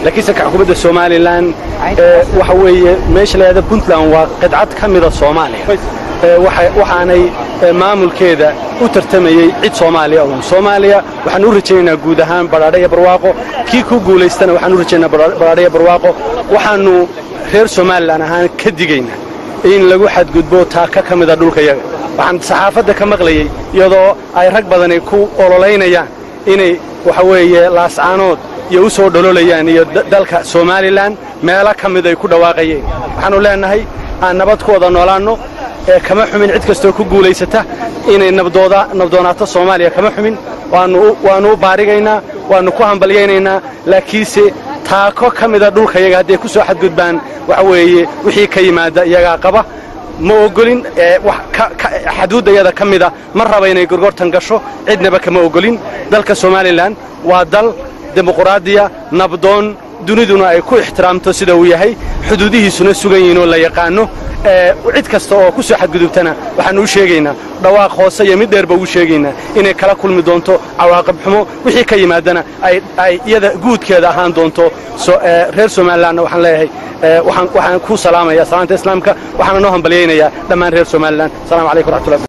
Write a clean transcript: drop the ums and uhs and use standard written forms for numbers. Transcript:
Laakiinse ka xukuumadda Somalilan, waxa weeye meesha la yidhahda Puntland waa qidcad ka mida Soomaaliya, waxaanay maamulkeeda u tartamayey cid Soomaaliya uun. Soomaaliya waxaan u rajaynaynaa guud ahaan badhaadhe iyo barwaaqo. Kii ku guulaystana waxaan u rajaynaa badhaadhe iyo barwaaqo. Waxaannu reer Somalilan ahaan ka digaynaa in lagu xadgudbo taaka ka mida dhulkayaga. Waxaan saxaafadda ka maqlayey iyadoo ay rag badani ku ololaynayaan inay waxa weeye Laascaanood iyo u soo dhololayaan iyo dalka Somalilan meelo ka mid ay ku dhawaaqayeen. Waxaannu leennahay aan nabad ku wada noolaanno. Ee kama xumin cid kastoo ku guulaysata inay nabdooda nabdoonaato Soomaaliya, kama xumin, waannu u baarigaynaa, waannu ku hambalyaynaynaa. Laakiinse taako ka mida dhulkayaga hadday ku soo xadgudbaan, waxa weeye wixii ka yimaada iyagaa qaba. Ma ogolin xaduuddayada ka mida, ma raba inay gorgortan gasho, cidnaba kama ogolin. Dalka Somalilan waa dal dimuquraadiya, nabdoon, duniduna ay ku ixtiraamto sida uu yahay, xuduudihiisuna sugan yihiin oo la yaqaanno. Cid kasta oo ku soo xadgudubtana waxaannu u sheegaynaa, dhawaaq hoose iyo mid dheerba ugu sheegaynaa, inay kala kulmi doonto cawaaqib xumo, wixii ka yimaadana ay iyada guudkeeda ahaan doonto. Reer Somalilanna waxaan leeyahay, waxaan ku salaamaya salaanta Islaamka, waxaana noo hambalyaynayaa dhammaan reer Somalilan. Asalamu calaykum raxmatullah.